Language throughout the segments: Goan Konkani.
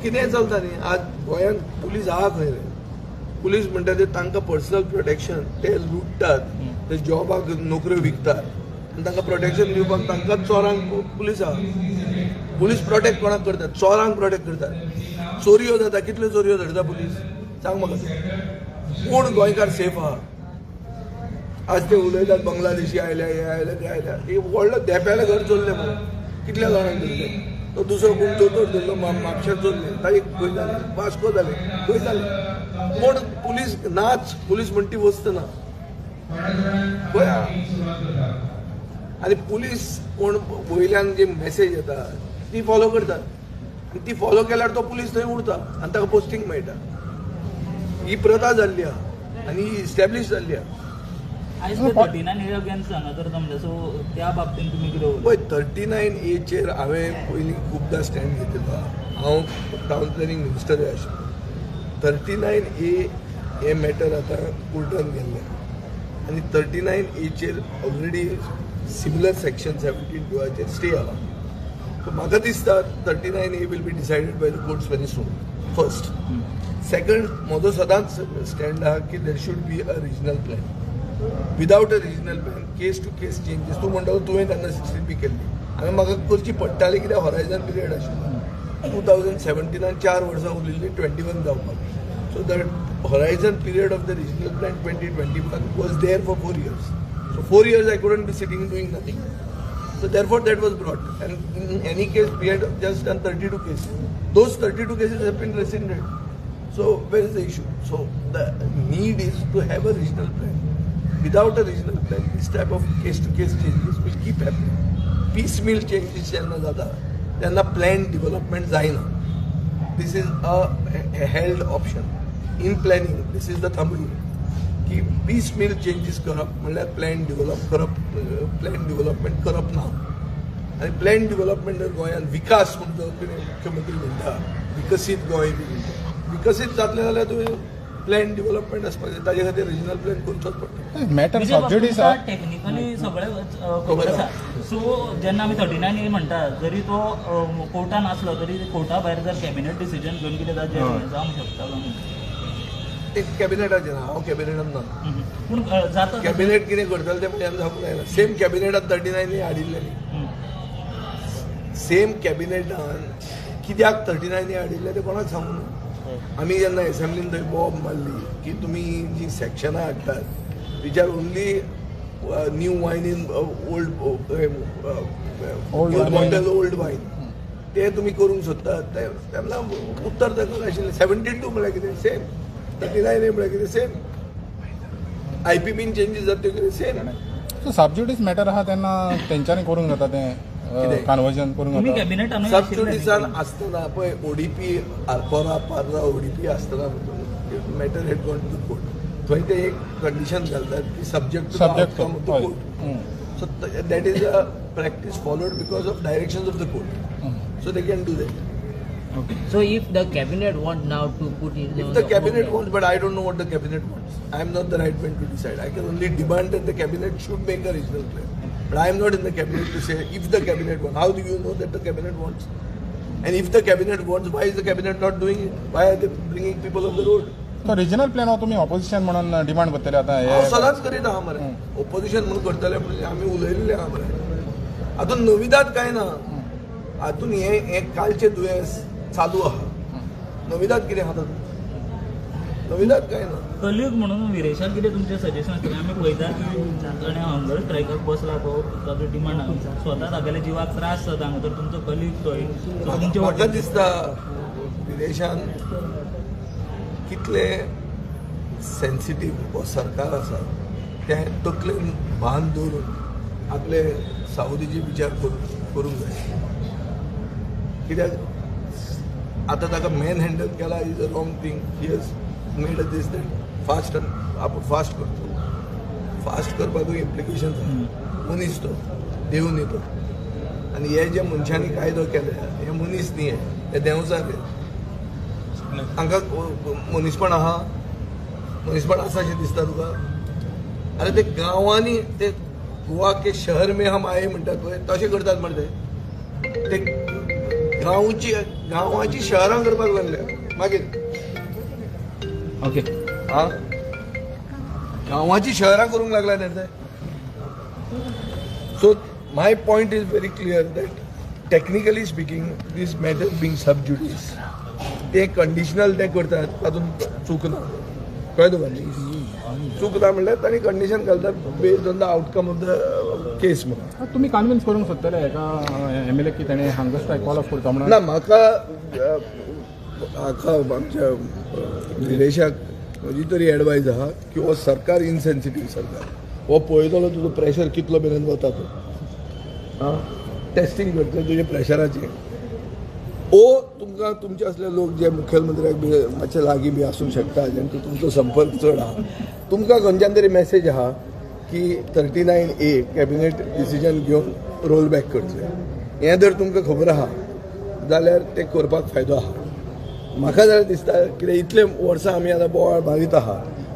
कितेंय चलता न्ही. आज गोंयांत पुलीस आहा खंय रे? पुलीस म्हणटा ते तांकां पर्सनल प्रोटेक्शन, ते लुट्टात, ते जॉबाक नोकऱ्यो विकतात आनी तांकां प्रोटेक्शन दिवपाक तांकां चोरांक पुलीस आहा. पुलीस प्रोटेक्ट कोणाक करतात? चोरांक प्रोटेक्ट करतात. चोरयो जाता, कितल्यो चोरयो धरता पुलीस? सांग म्हाका तूं. कोण गोंयकार सेफ आहा? आज ते उलयतात बांगलादेशी आयल्या, हे आयले, ते आयल्या. हे व्हडलो धेंप्यालें घर चोरलें मरे, कितल्या जाणांक धरले? तो दुसरो कोण दोतोर धरलो, म्हापश्यां चोरले, ताजे खंय जालें? वास्को जालें, खंय जालें? कोण पुलीस नाच, पुलीस म्हणटी वस्त ना खंय आहा? आनी पुलीस कोण वयल्यान जी मॅसेज येता ती फॉलो करतात आनी ती फॉलो केल्यार तो पुलीस थंय उरता आनी ताका पोस्टींग मेळटा. ही प्रथा जाल्ली आहा आनी ही इस्टॅब्लीश जाल्ली आहा. आयज ते 39 ए अगेन्स्ट हांगा करता म्हणटा, सो त्या बाबतीन तुमी कितें उलयता? पळय, 39 एचेर हांवें पयलीं खुबदां स्टँड घेतिल्लो आहा. हांव टावन प्लॅनिंग मिनिस्टरूय आशिल्लो. 39 ए हें मॅटर आतां कोर्टान गेल्लें आनी 39 एचेर ऑलरेडी सिमिलर सेक्शन 17(2) स्टे आला. सो म्हाका दिसता 39 A will be decided by the courts very soon, first. Second, म्हजो सदांच स्टँड आहा की there should be a regional plan. Without a regional plan, case to case changes, तूं म्हणटा तुवें तेन्ना 16 बी केल्ली, हांवें म्हाका करची पडटाली, कित्याक हॉरायझन पिरियड आशिल्लो. 2017 चार वर्सां उरिल्लीं 21 जावपाक. So that horizon period of the regional plan 2021 was there for 4 years. So 4 years I couldn't be sitting doing nothing. So therefore that was brought. And in any case, we had just done 32 cases. Those 32 cases have been rescinded. So where is the issue? So the need is to have a regional plan. Without a regional plan, this type of case-to-case changes will keep happening. Piecemeal changes जेन्ना जाता तेन्ना प्लॅन डेव्हलपमेंट जायना. This is a held option in planning. This is the thumb rule की पीस मील चेंजीस करप म्हणल्यार प्लॅन डेव्हलप करप, प्लॅन डेव्हलपमेंट करप ना. आनी प्लॅन डेव्हलपमेंट जर गोंयांत विकास म्हणतो कितें मुख्यमंत्री म्हणटा, विकसीत गोंय बी म्हणटा, विकसीत जातलें जाल्यार तुवें प्लॅन डेव्हलपमेंट आसपाक जाय. ताजे खातीर रिजनल प्लॅन करचोच पडटा. मॅटर सब ज्युडीस टेक्निकली सगळें खबर आसा. सो जेन्ना आमी 39 ए म्हणटा, जरी तो कोर्टान आसलो तरी कोर्टा भायर जर कॅबिनेट डिसिजन घेवन कितें जावंक शकता काय न्हू? ते कॅबिनेटाचेर ना, हांव कॅबिनेटान ना. पूण जाता. कॅबिनेट कितें करतलें तें म्हज्यान सांगूंक जायना. सेम कॅबिनेटान 39 हाडिल्लें न्ही. सेम कॅबिनेटान कित्याक 39 हाडिल्लें तें कोणाक सांगूंक ना. आमी जेन्ना एसेंब्लीन थंय बॉम्ब मारली की तुमी जी सेक्शनां हाडटात which are only new wine in old old wine. Bottle old wine, ते तुमी करूंक सोदतात ते तेन्ना उत्तर ताका आशिल्लें, 17(2) म्हळ्यार कितें? सेम. 39 ए म्हळ्यार कितें? सेम. आयपीबीन चेंजीस जाता त्यो कितें? सेम. सो सब ज्युडीस मॅटर आहा तेन्ना तेंच्यांनी करूंक जाता तें? कितें? कन्वर्जन करूंक तुमी जाता. कॅबिनेटानूय सब ज्युडिसान आसतना पळय, ओडीपी आरपोरा पार्रा ओडीपी आसतना matter had gone to court. थंय ते एक कंडिशन घालतात की subject to subject outcome of the court. So that is a practice followed because of directions of the court. So they can do that. So if the cabinet want now to put in If on the own cabinet land- wants, but I don't know what the cabinet wants. I am not the right man to decide. I can only demand that the cabinet should make a regional plan. But I am not in the cabinet to say if the cabinet wants. How do you know that the cabinet wants? And if the cabinet wants, why is the cabinet not doing it? Why are they bringing people on the road? तो रिजनल प्लॅन हो तुमी ऑपोजिशन म्हणून डिमांड करतले आतां हांव हे? सदांच करीत आहा मरे. ओपोजिशन म्हणून करतले म्हणजे आमी उलयल्ले आहा मरे. हातून नविदाद कांय ना. हातून हे हे कालचें दुयेंस चालू आहा. नविदाद कितें आहा तातूंत? नविदाद कांय ना. कलयुग म्हणून विरेशाक कितें तुमचें सजेशन आसतलें? आमी पळयता की ताणें हंगर स्ट्रायकाक बसला, तो ताजो डिमांड स्वता तागेल्या जिवाक त्रास जाता हांगा, तर तुमचो कलयुग तो. सो तुमचे म्हाका वटेन दिसता विदेशान कितले सेन्सिटीव हो सरकार आसा तें तकलेन भान दवरून आपले सावदीचे विचार करून करूंक जाय. कित्याक आतां ताका मॅन हँडल केला is a wrong thing. He has made a this that fast. आपूण फास्ट करतो, फास्ट करपाकूय इम्प्लिकेशन्स आसा. मनीस तो, देव न्ही तो. आनी हे जे मनशांनी कायदो केले हे मनीस न्ही, हे देंवचार हे. हांकां मनीसपण आहा? मनीसपण आसा अशें दिसता तुका? अरे, ते गांवांनी ते गोवा के शहर में हम आये म्हणटात पळय, तशें करतात मरे ते. ते गांवची गांवाची शहरां करपाक लागल्या मागीर. ओके. हा, गांवाची शहरां करूंक लागल्या ते. So my point is very clear that technically speaking, this matter being sub judice, ते कंडिशनल ते करतात तातूंत चूक ना. कळ्ळें तुका न्ही? चूक ना म्हणल्यार तांणी कंडिशन घालतात based on the outcome of the case म्हणून. तुमी कन्विन्स करूंक सोदतले एका एमएलए की ताणें हंगर स्ट्रायक कॉल ऑफ करता म्हणून? ना, म्हाका हाका आमच्या निलेशाक म्हजी तरी एडवायज आहा की हो सरकार इनसेन्सिटीव सरकार. हो पळयतलो तुजो प्रेशर कितलो मेरेन वता तो. आं, टेस्टींग करतले तुजे प्रेशराचें. ओ तुमकां तुमचे असले लोक जे मुखेलमंत्र्याक बी मातशे लागीं बी आसूंक शकता, जेंका तुमचो संपर्क चड आहा, तुमकां खंयच्यान तरी मॅसेज आहा की 39A cabinet decision घेवन रोल बॅक करतले, हें जर तुमकां खबर आहा जाल्यार तें करपाक फायदो आहा. म्हाका जाल्यार दिसता कितें इतले वर्सां आमी आतां बोवाळ मारीत आहा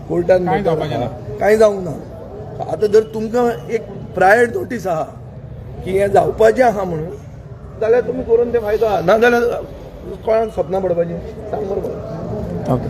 कोर्टान, कांय जावपाचें ना. कांय जावंक ना. आतां जर तुमकां एक प्रायर नोटीस आहा की हें जावपाचें आहा म्हणून, जाल्यार तुमी करून ते फायदो आहा. ना जाल्यार कोणाक सपनां पडपाचें? सांग बरोबर. ओके.